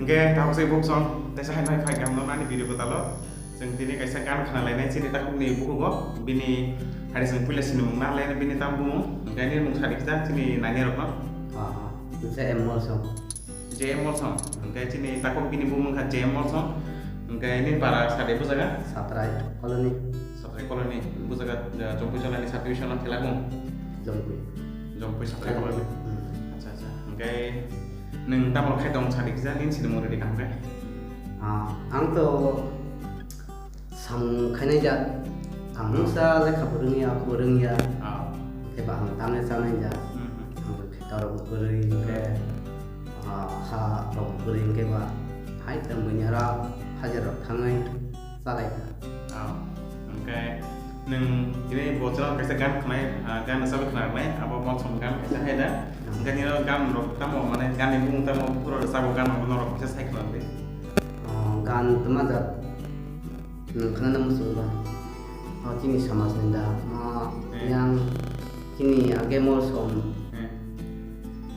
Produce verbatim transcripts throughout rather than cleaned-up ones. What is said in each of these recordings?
Hingke tabuk se buk song, tesa hai nai phai gam no nani video ko talo. Chwng tini kaisa gan khna lainai chini takhuk ni bukugo, bini hari chwng puila sinimung na lainai bini tam bumung, hingke nini mung sadi kisa chini nani rok no. Ah, ah. J M Molsom. J M Molsom, hingke chini takhuk bini bumung kha J M Molsom, hingke nini para sadi bujaga? Satrai Colony. Satrai Colony, bujaga, eh, Jompui Cholani subdivision no Thelabung? Jompui. Jompui Satrai Colony. Hmm. Acha, acha. Hingke nwng tamo khai tong sadi kisa nini sinimung rwdi kaham khe? Ah, ang to samung khainai jat, ang mungsa lekha bo rwngya, bo rwngya. Ah. Khe ba ang tangnai chanai jat. Hmm, hmm. Ang khe torok bo kwrwi hingke, ah, ha rok bo kwrwi hingke ba hai tongwi ni aro hajar rok thangwi chalai kha. Ah, hingke nwng tini bo chwla kaisa gan khwnai, ah, gan rwchapwi khwnarwnai, abo Molsom gan kaisa hai da. Hmm. Hingke nini gan rok tamo, mane, gan ni bumung tamo, pura rwchabo gan rok norok kisa sai khwnardi. Ah, gan twma jat, nwng khwnana muchungo ba? O chini samaj ni da, mo, hmm, yang chini age Molsom, hmm,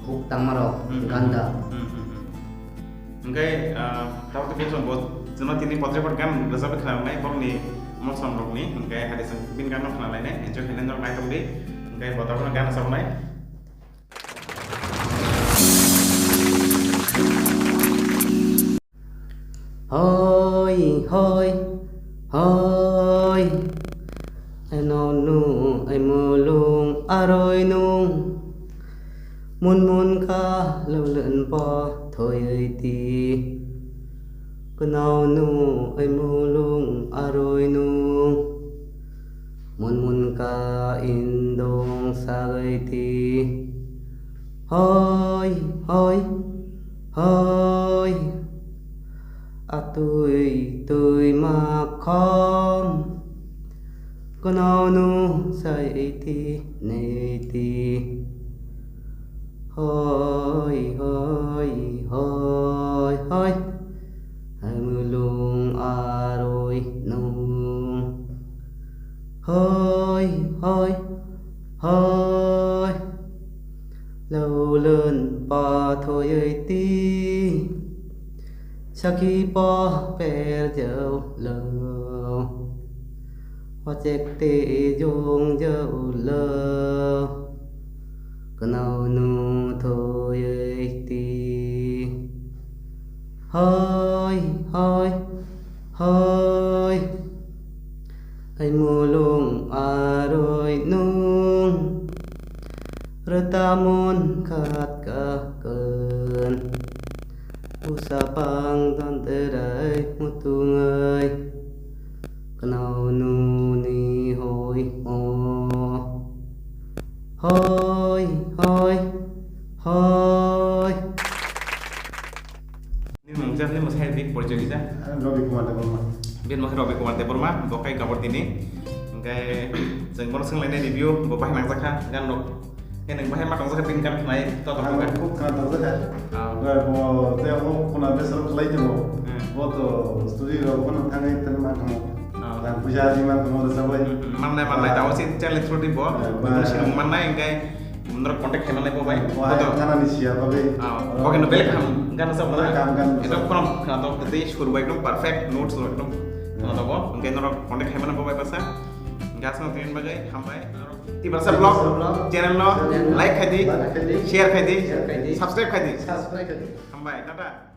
huk tangmarok, hmm, hmm, ganda. Hmm, hmm, hmm. Hingke, ah, tabuk tei Molsom bo, chwngno tini potre pot gan rwchapwi khwnarwnai borokni Molsom rokni, hingke hai de chwng bini gan no khwnalainai, enjoy khainai norok naitokdi, hingke bo tabukno gan rwchapnai. Hoi, hoi, hoi. Eno nu, ai mulung, aroi nung. Mun mun ka, lelen pa, thoi ai ti. Knau nu, ai mulung, aroi nung. Mun mun ka, indong, sagai ti. Hoi, hoi, hoi. Atui tui makhom. Knau nu sai ti nei ti. Hoi, hoi, hoi, hoi. Hai mulung aroi nung. Hoi, hoi, hoi. Lelen pathoi ti. Sakhi pa per jau lo. Wachek te jong jau lo. Knau nu thoi ti. Hoi, hoi, hoi. Ai mulung aroi nung. Rwta mon khat ka kwn. Usa pang don terai mutung ai. Knau nu ni hoi o. Hoi, hoi, hoi. Nini mung jak, nini mwsai bik porichoi kisa? Ravi Kumar Debbarma. Bini mwkhai Ravi Kumar Debbarma, bo kai kabor tini. Hingke chwng bono swnglainai review, bo bahai nangjakha gan rok. Khe nwng bahai ma tongjakha bini gan khnai, to to Ang kha. Khub khna tongjakha. Ah. Bo, bo, tei bo khuna besar khlai timo. Hmm. Bo to studio rok bono thangwi tong ma tongmo. Ah. Rang puja di ma tongmo rwchapwi. Hmm, hmm. Mannai, mannai, ah, tamo si channel through di bo. Ah, ba. Bo sinimung mannai, hingke norok contact khaimannai bo bai. Bo ai Bo to. Thana ni siya bagwi. Ah, bo khe no belai kaham gan rwchapna. Belai kaham gan rwchap. Ekdom khuna, khna to tei sur bai ekdom perfect notes rok ekdom khna to bo. Hmm. Hingke norok contact khaimannai bo bai bwsa. Hingke aswk no tini bagwi hambai. Tiprasa Vlog channel no like khai di, share khai di, subscribe khai di. Hambai, tata.